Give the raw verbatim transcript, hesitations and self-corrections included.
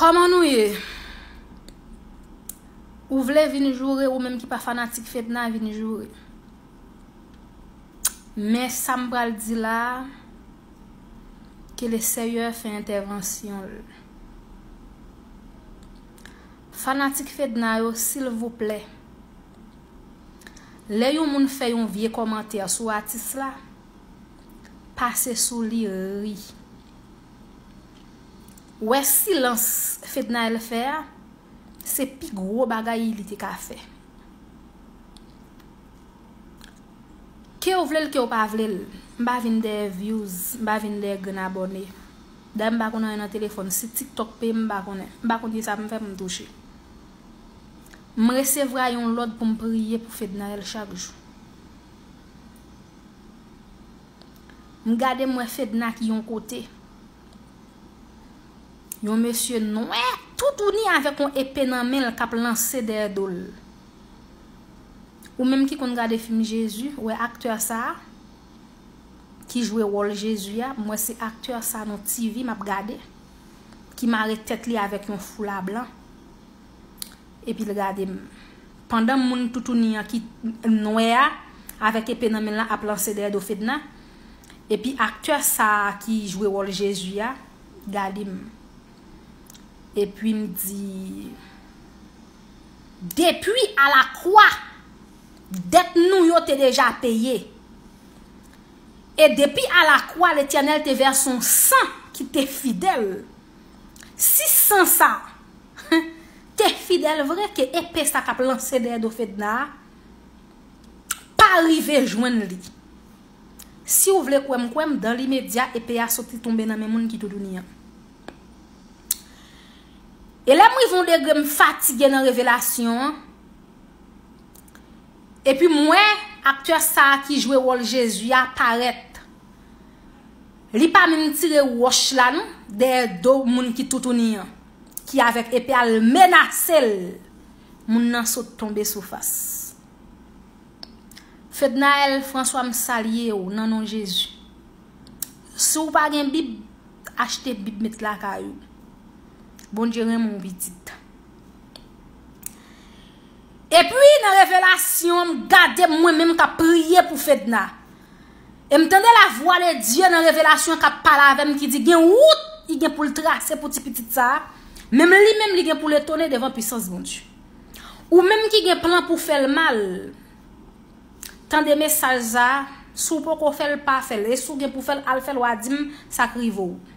Kòman nou ye? Ou vle vin joure, ou menm ki pa fanatik Fedna, vin joure. Men sa m pral di la, ke le Seyè fè entèvansyon l. Fanatik Fedna yo, silvouplè, lè yon moun fè yon vye kòmantè sou atis la, pase sou li, ri. Wè silans Fednaelle fè a, se pi gwo bagay li te ka fè. Ke w vle l, ke w pa vle l, m pa vin dèyè views, m pa vin dèyè grenn abòne. Dayè m pa konn anyen nan telefòn. Si TikTok peye m, m pa konnen. M pa konn kisa m fè pou m touche. M resevwa yon lòd pou m priye pou Fednaelle chak jou. M gade, m wè Fedna ki yon kote. Yon mesye nwè, toutouni, avèk yon epe nan men l k ap lanse dèyè do l. Ou menm ki konn gade fim Jezi, wè aktè sa a ki jwe wòl Jezi a, m wè se aktè sa nan T V m ap gade, ki mare tèt li avèk yon foula blan. Epi l gade m. Pandan moun toutouni an ki nwè a, avèk epe nan men l lan ap lanse dèyè do Fedna. Epi aktè sa a ki jwe wòl Jezi a, gade m. Epi m di, depi alakwa, dèt nou yo te deja peye. E depi alakwa, Letènèl te vèse yon san ki te fidèl. Si san sa te fidèl vre, ke epe sa k ap lanse dèyè do Fedna a pa rive jwenn li. Si w vle kwè m, kwè m, dan limedya, epe a soti tonbe nan men moun ki toutouni an. E lè m rive yon degre, m fatige nan revelasyon an. Epi m wè aktè sa a ki jwe wòl Jezi a parèt. Li pa menm tire wòch la non, dèyè do moun ki toutouni an, ki avèk epe a l menase l. Moun nan sot tonbe sou fas. Fednaelle François, m salye w nan non Jezi. Si w pa gen Bib, achte Bib, met lakay ou. Bondye renmen w, pitit. Epi, nan revelasyon, m gade mwen menm k ap priye pou Fedna. E m tande lavwa de Dye nan revelasyon k ap pale avè m, ki di gen wout li gen pou l trase pou ti pitit sa a. Menm li menm, li gen pou l etone devan pisans Bondye. Ou menm ki gen plan pou fè l mal, tande mesaj sa a, si w poko fè l, pa fè l. E si w gen pou fè l, al fè l, w a di m sa k rive w.